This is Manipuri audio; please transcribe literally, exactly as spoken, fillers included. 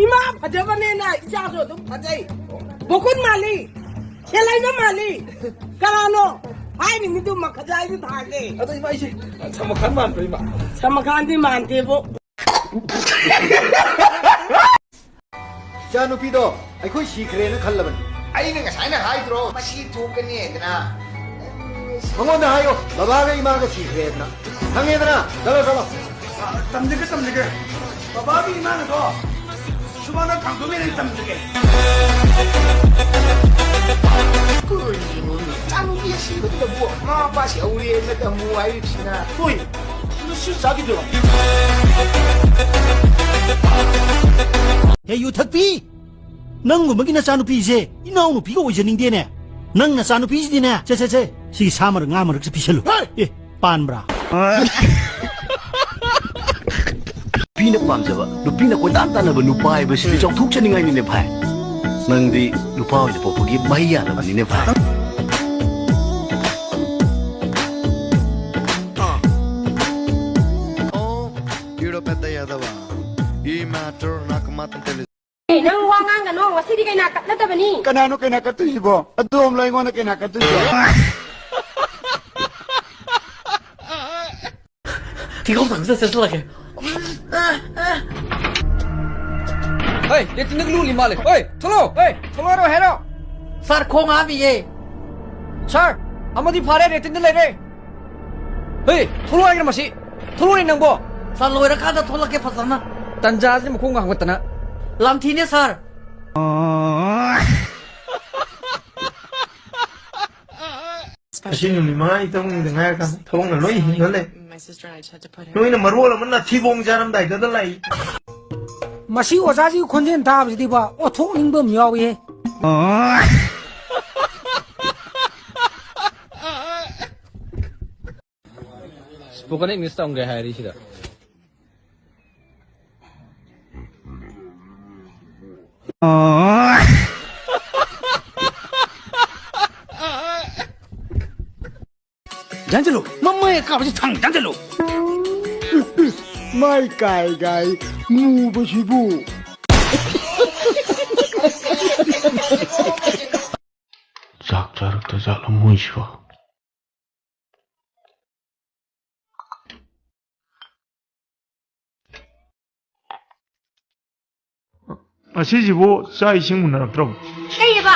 ꯏꯃꯥ ꯐꯖꯕꯅꯦꯅ ꯏꯆꯥꯁꯨ ꯑꯗꯨꯝ ꯐꯖꯩ꯫ ꯃꯒꯨꯟ ꯃꯥꯜꯂꯤ, ꯁꯦꯂꯩꯃ ꯃꯥꯜꯂꯤ꯫ ꯀꯅꯥꯅꯣ ꯍꯥꯏꯔꯤꯃꯤꯗꯨ? ꯃꯈꯖꯥꯏꯗꯨ ꯊꯥꯒꯦ꯫ ꯑꯗꯣ ꯏꯃꯥ, ꯑꯩꯁꯦ ꯁꯃꯈꯥꯟ ꯃꯥꯟꯕ꯭ꯔꯥ, ꯏꯃꯥ? ꯁꯃꯈꯥꯟꯗꯤ ꯃꯥꯟꯗꯦꯕꯣ꯫ ꯏꯆꯥꯅꯨꯄꯤꯗꯣ ꯑꯩꯈꯣꯏ ꯁꯤꯈ꯭ꯔꯦꯅ ꯈꯜꯂꯕꯅꯤ꯫ ꯑꯩꯅ ꯉꯁꯥꯏꯅ ꯍꯥꯏꯗ꯭ꯔꯣ, ꯃꯁꯤ ꯊꯣꯛꯀꯅꯤ ꯍꯥꯏꯗꯅ? ꯃꯉꯣꯟꯗ ꯍꯥꯏꯌꯣ, ꯕꯕꯥꯒ ꯏꯃꯥꯒ ꯁꯤꯈ꯭ꯔꯦꯗꯅ꯫ ꯈꯪꯉꯦꯗꯅ? ꯆꯠꯂꯣ, ꯆꯠꯂꯣ꯫ ꯑ, ꯇꯝꯖꯒꯦ, ꯇꯝꯖꯒꯦ꯫ ꯕꯕꯥꯒꯤ ꯏꯃꯥꯅꯗꯣ ꯁꯨꯃꯥꯡꯗ ꯊꯥꯡꯗꯣꯛꯑꯦꯅ ꯇꯝꯖꯒꯦ꯫ ꯀꯔꯤꯅꯣꯅꯦ? ꯏꯆꯥꯅꯨꯄꯤ ꯑꯁꯤꯕꯗꯨꯗꯕꯨ ꯃꯃꯥ ꯃꯄꯥꯁꯤ ꯎꯔꯦꯅ ꯇꯝꯃꯨ ꯍꯥꯏꯔꯤꯕꯁꯤꯅ? ꯍꯣꯏ, ꯃꯁꯤ ꯆꯥꯈꯤꯗꯣꯏꯔꯣ? ꯍꯦ, ꯌꯨ ꯊꯛꯄꯤ! ꯅꯪꯒꯨꯝꯕꯒꯤ ꯅꯆꯥꯅꯨꯄꯤꯁꯦ ꯏꯅꯥꯎꯅꯨꯄꯤꯒ ꯑꯣꯏꯖꯅꯤꯡꯗꯦꯅꯦ꯫ ꯅꯪ ꯅꯆꯥꯅꯨꯄꯤꯁꯤꯗꯤꯅꯦ, ꯁꯦ, ꯁꯦ, ꯁꯦ, ꯁꯤꯒꯤ ꯁꯥ ꯃꯔꯛ, ꯉꯥ ꯃꯔꯛꯁꯦ ꯄꯤꯁꯜꯂꯨ꯫ ꯍꯦ! ꯑꯦ, ꯄꯥꯟꯕ꯭ꯔꯥ? ꯅꯨꯄꯤꯅ ꯄꯥꯝꯖꯕ, ꯅꯨꯄꯤꯅ ꯀꯣꯏꯇꯥꯟ ꯇꯥꯟꯅꯕ ꯅꯨꯄꯥ ꯍꯥꯏꯕꯁꯤꯗꯤ ꯆꯥꯎꯊꯣꯛꯆꯅꯤꯡꯉꯥꯏꯅꯤꯅꯦ ꯚꯥꯏ꯫ ꯅꯪꯗꯤ ꯅꯨꯄꯥ ꯑꯣꯏꯅ ꯄꯣꯛꯄꯒꯤ ꯃꯍꯩ ꯌꯥꯜꯂꯕꯅꯤꯅꯦ ꯚꯥꯏ꯫ ꯅꯪ ꯋꯥ ꯉꯥꯡꯒꯅꯣ, ꯉꯁꯤꯗꯤ ꯀꯩꯅꯥ ꯀꯠꯅꯗꯕꯅꯤ꯫ ꯀꯅꯥꯅꯣ ꯀꯩꯅꯥ ꯀꯠꯇꯣꯏꯁꯤꯕꯣ? ꯑꯗꯣꯝꯂꯣ ꯑꯩꯉꯣꯟꯗ ꯀꯩꯅꯥ ꯀꯠꯇꯣꯏꯁꯤꯕꯣ? ꯊꯤꯒꯧ ꯊꯥꯡꯖ ꯆꯠꯁꯤꯜꯂꯛꯀꯦ꯫ ꯍꯩ, ꯂꯦꯇ꯭ꯔꯤꯟꯗꯒ ꯂꯨꯂꯤ ꯃꯥꯜꯂꯦ꯫ ꯍꯩ, ꯊꯣꯛꯂꯛꯑꯣ꯫ ꯍꯩ, ꯊꯣꯛꯂꯛꯑꯔꯣꯏ ꯍꯥꯏꯔꯣ? ꯁꯥꯔ, ꯈꯣꯡ ꯍꯥꯝꯃꯤꯌꯦ꯫ ꯁꯥꯔ, ꯑꯃꯗꯤ ꯐꯥꯔꯦ, ꯂꯦꯇ꯭ꯔꯤꯟꯗ ꯂꯩꯔꯦ꯫ ꯍꯩ, ꯊꯣꯛꯂꯛꯑꯣ ꯍꯥꯏꯒ꯭ꯔ ꯃꯁꯤ꯫ ꯊꯣꯛꯂꯛꯑꯣꯅꯦ ꯅꯪꯕꯣ꯫ ꯁꯥꯔ, ꯂꯣꯏꯔꯀꯥꯟꯗ ꯊꯣꯛꯂꯛꯀꯦ ꯐꯖꯅ꯫ ꯇꯟꯖꯥꯁꯤꯗ ꯃꯈꯣꯡꯒ ꯍꯥꯝꯒꯠꯇꯅ꯫ ꯂꯥꯝꯊꯤꯅꯦ ꯁꯥꯔ꯫ ꯑꯁꯤ ꯅꯨꯃꯤꯠ ꯃꯉꯥꯅꯤ ꯇꯔꯨꯛꯅꯤꯗ ꯉꯥꯏꯔꯀꯥꯟꯗ ꯊꯕꯛꯅ ꯂꯣꯏ ꯍꯤꯡꯉ ꯂꯩ꯫ ꯅꯣꯏꯅ ꯃꯔꯣꯜ ꯑꯃ ꯅꯊꯤꯕꯣꯡ ꯆꯥꯔꯝꯗꯥꯏꯗꯗ ꯂꯥꯛꯏ꯫ ꯃꯁꯤ ꯑꯣꯖꯥꯁꯤꯒꯤ ꯈꯣꯟꯖꯦꯜ ꯇꯥꯕꯁꯤꯗꯤꯕ ꯑꯣꯊꯣꯛꯅꯤꯡꯕ ꯑꯃ ꯌꯥꯎꯏꯍꯦ꯫ Spoken English ꯇꯝꯒꯦ ꯍꯥꯏꯔꯤ ꯁꯤꯗ꯫ ꯌꯥꯟꯁꯤꯜꯂꯨ, ꯃꯃꯩ ꯀꯥꯕꯁꯤ ꯊꯥꯡ ꯌꯥꯟꯁꯤꯜꯂꯨ꯫ ꯃꯥꯏ ꯀꯥꯏ ꯀꯥꯏ ꯃꯨꯕꯁꯤꯕꯨ꯫ ꯆꯥꯛ ꯆꯥꯔꯛꯇ ꯖꯥꯠꯂꯣ ꯃꯣꯏꯁꯤꯕꯣ? ꯑꯁꯤꯁꯤꯕꯨ ꯆꯥꯛ ꯏꯁꯤꯡ ꯎꯅꯔꯛꯇ꯭ꯔꯕꯣ? ꯀꯩꯑꯕ?